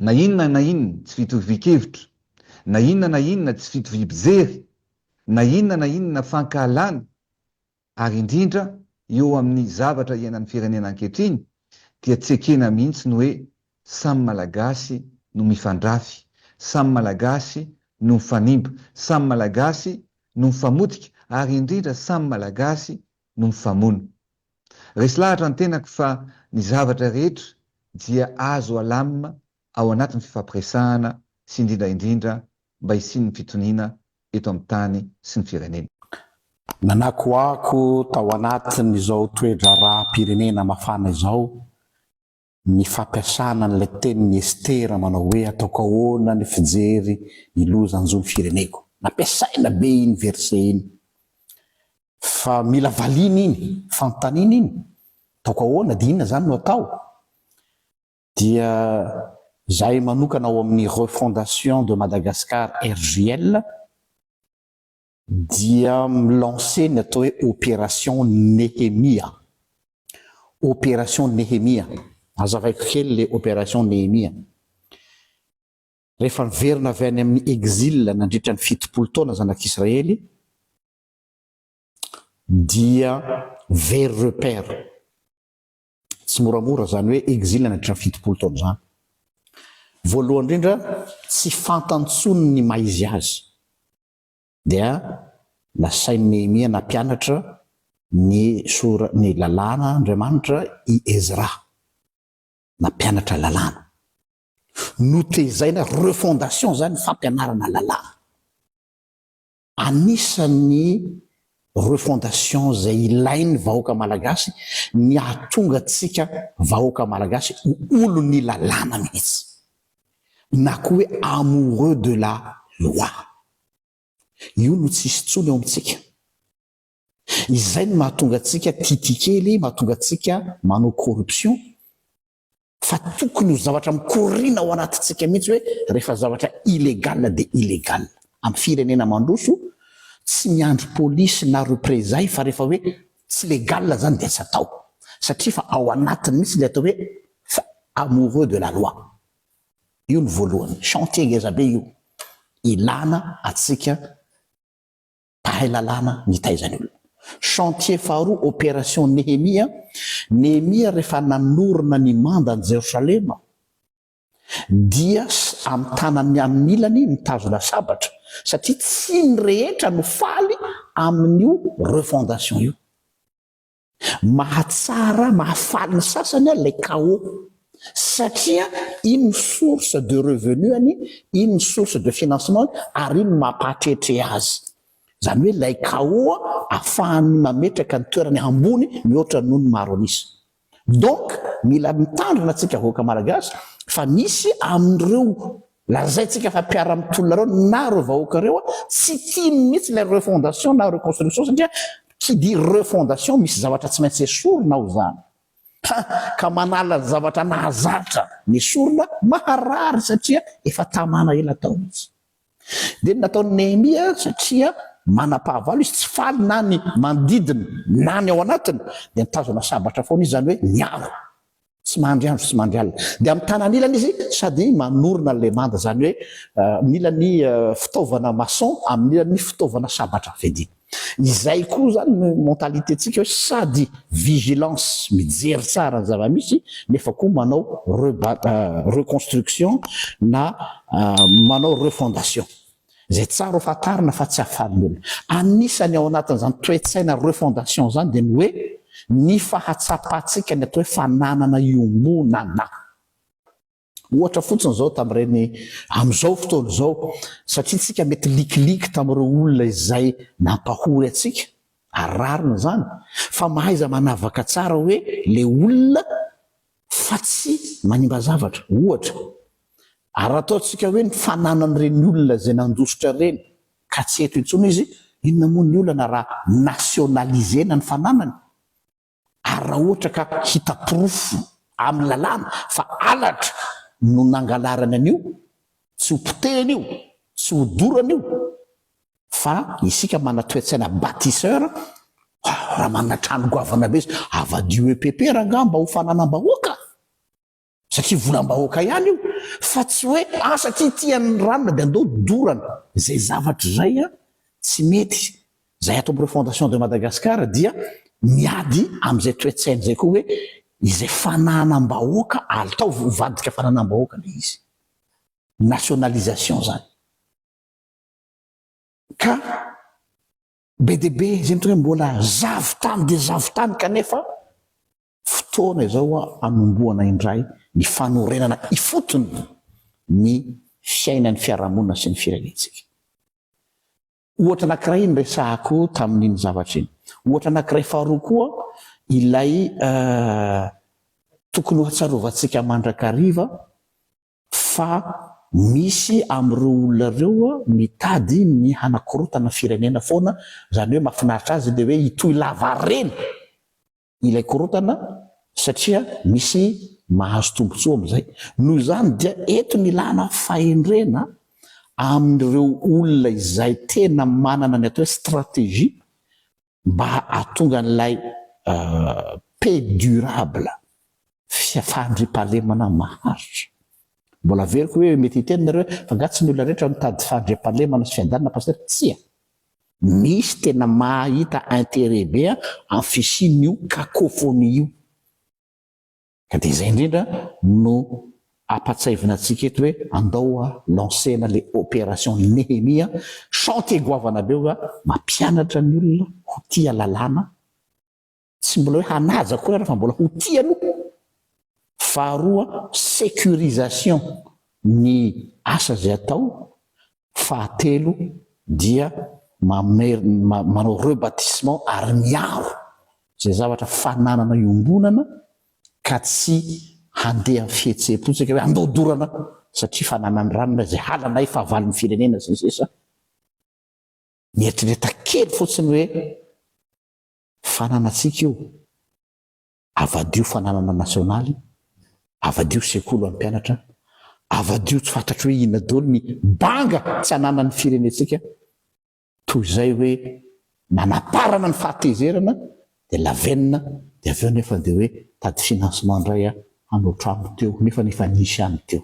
Na inona na inona tsy fitovian-kevitra, na inona na inona tsy fitoviam-pijery, na inona na inona fankahalana, ary indrindra eo amin'ny zavatra iainan'ny firenena ankehitriny dia tsy ekena mihitsy ny hoe samy Malagasy no mifandrafy, samy Malagasy no mifanimba, samy Malagasy no mifamotika ary indrindra samy Malagasy no mifamono. Resy lahatra ny tenako fa ny zavatra rehetra dia azo alamina ao anatin'ny fifampiresahana sy indrindra indrindra mba hisian'ny fitoniana eto amin'ny tany sy ny firenena. Nanakoako tao anatin'izao toe-draharaham-pirenena mafana izao ny fampiasana an'ilay tenin'i Estera manao hoe ataoko ahoana ny fijery ny loza hanjo ny fireneko. Nampiasaina be iny verset iny. Fa mila valiana iny fanontaniana iny. Ataoko ahoana dia inona izany no atao? Dia izahay manokana ao amin'ny Refondation de Madagascar RJL dia mi-lancer ny atao hoe opération Nehemia. Opération Nehemia. Hazavaiko kely le opération Nehemia. Rehefa niverina avy any amin'ny exil nandritra ny 70 taona zanak'Israely dia very repère. Tsy moramora izany hoe exil nandritra ny 70 taona izany. Voalohany indrindra tsy fantany intsony ny maha izy azy. Dia nasain'i Nehemia nampianatra ny sora, ny lalàna Andriamanitra i Ezra. Nampianatra lalàna. Notezaina refondation izany ny fampianarana lalàna. Anisan'ny refondation izay ilain'ny vahoaka malagasy ny hahatonga antsika vahoaka malagasy ho olon'ny lalàna mihitsy. Na koa hoe amoureux de la loi. Io no tsisy intsony ao amintsika. Izay no mahatonga antsika tiatia kely, mahatonga antsika manao corruption, fa tokony ho zavatra mikoriana ao anatintsika mihitsy hoe rehefa zavatra illégal dia illégal. Amin'ny firenena mandroso, tsy miandry polisy na représailles fa rehefa hoe tsy légal zany dia tsy atao. Satria fa ao anatiny mihitsy ilay atao hoe amoureux de la loi. Io no voalohany. Chantier ngeza be io. Ilana antsika mpahay lalàna nitaiza ny olona. Chantier faharoa, opération Nehemia, Nehemia rehefa nanorina ny manda an'i Jerosalema dia amin'ny tanany amin'ny ilany mitazona sabatra satria tsy ny rehetra no faly amin'io refondation io. Mahatsara, mahafaly ny sasany ilay chaos satria iny ny source de revenu-ny, iny ny source de financement-ny ary iny no mampahatretre azy. Izany hoe ilay chaos ahafahany mametraka ny toerany ambony mihoatra noho ny maro an'isa. Donc mila mitandrina antsika vahoaka malagasy fa misy amin'ireo lazaintsika fa mpiara-mitolona ireo na ireo vahoaka ireo tsy tiany mihitsy ilay refondation na reconstruction satria qui dit refondation misy zavatra tsy maintsy esorina ao izany. Ha! Ka manala ny zavatra nahazatra nesorina maharary satria efa tamana ela tao izy. Dia ny nataon'i Nehemia, satria manam-pahavalo izy, tsy faly na ny manodidina na ny ao anatiny, dia nitazona sabatra foana izy, izany hoe niaro. Tsy mandry andro, tsy mandry alina. Dia amin'ny tanany ilany izy sady manorina an'ilay manda, izany hoe mila ny fitaovana maçon, amin'ny ilany ny fitaovana sabatra fiadiana. Izay koa izany ny mentalité-ntsika hoe sady vigilance, mijery tsara ny zava-misy, nefa koa manao reconstruction na manao refondation. Izay tsara ho fantarina fa tsy hahafaly ny olona. Anisany ao anatin'izany toe-tsaina refondation izany dia ny hoe ny fahatsapantsika ny atao hoe fananana iombonana. Ohatra fotsiny izao tamin'ireny amin'izao fotoana izao, satria tsika mety likiliky tamin'ireo olona izay nampahory antsika, ary rariny izany, fa mahaiza manavaka tsara hoe le olona fa tsy manimba zavatra. Ohatra, ary raha ataontsika hoe ny fananan'ireny olona izay nandositra ireny ka tsy eto intsony izy, inona moa ny olana raha nationaliser-na ny fananany? Ary raha ohatra ka hita porofo amin'ny lalàna fa halatra no nangalarany an'io, tsy ho potehina io, tsy ho dorana io, fa isika manana toe-tsaina bâtisseur, raha manana trano goavana be izy, avadio EPP rangaha mba ho fananam-bahoaka! Satria volam-bahoaka ihany io fa tsy hoe ah satria tian'ny ranona dia andao dorana. Izay zavatra izay tsy mety. Izay ato amin'ny Refondation de Madagascar dia miady amin'izay toe-tsaina izay koa hoe izay fananam-bahoaka ataovy ho vadika fananam-bahoaka ilay izy. Nationalisation izany. Ka be dia be izay miteny hoe mbola zavon-tany dia zavon-tany kanefa Fotoana izao hanombohana indray ny fanorenana ifotony ny fiainan'ny fiarahamonina sy ny firenentsika. Ohatra anankiray iny resahako tamin'iny zavatra iny. Ohatra anankiray faharoa koa ilay tokony ho hatsarovantsika mandrakariva fa misy amin'ireo olona ireo mitady ny hanakorotana firenena foana, izany hoe mahafinaritra azy ilay hoe hitohy lavareny ilay korontana satria misy mahazo tombontsoa amin'izay. Noho izany dia eto ny ilana fahendrena amin'ireo olona izay tena manana ny atao hoe stratégie mba hahatonga an'ilay paix durable, fandriampahalemana maharitra. Mbola averiko hoe mety hiteny nareo hoe fa nga tsy ny olona rehetra mitady fandriampahalemana sy fiadanana Pasteur? Tsia! Misy tena mahita intérêt be amin'ny fisian'io cacophonie io. Ka dia izay indrindra no ampatsiahivina antsika eto hoe andao a lancer-na le opération Nehemia, chantier goavana be io mampianatra ny olona ho tia lalàna, tsy mbola hoe hanaja akory ary fa mbola ho tia aloha. Faharoa sécurisation ny asa izay atao. Fahatelo dia manao rebâtissement ary miaro izay zavatra fananana iombonana ka tsy handeha amin'ny fihetseham-po tsika hoe andao dorana satria fananan'ny ranona izay halanay fahavalon'ny firenena sy ny sisa. Mieritrereta kely fotsiny hoe Fananantsika io, avadio fananana nasionaly, avadio sekoly ho an'ny mpianatra, avadio tsy fantatro hoe inona daholo ny banga tsy ananan'ny firenentsika, toy izay hoe nanaparana ny fahatezerana dia lavenona dia avy eo nefa dia hoe tady financement indray hanao trano teo nefa efa nisy ihany teo.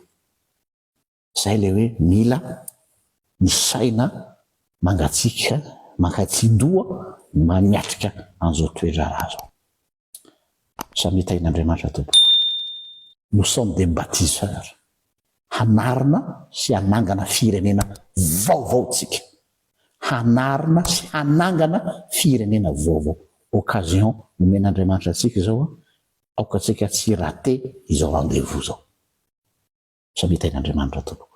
Zay ilay hoe mila ny saina mangatsiaka, mangatsin-doha miatrika an'izao toe-draharaha izao. Samia tahin'Andriamanitra tompoko. Nous sommes des bâtisseurs. Hanarina sy hanangana firenena vaovao tsika. Hanarina sy hanangana firenena vaovao. Occasion nomen'Andriamanitra antsika izao, aoka tsika tsy hi-rater izao rendez-vous izao. Samia tahin'Andriamanitra tompoko.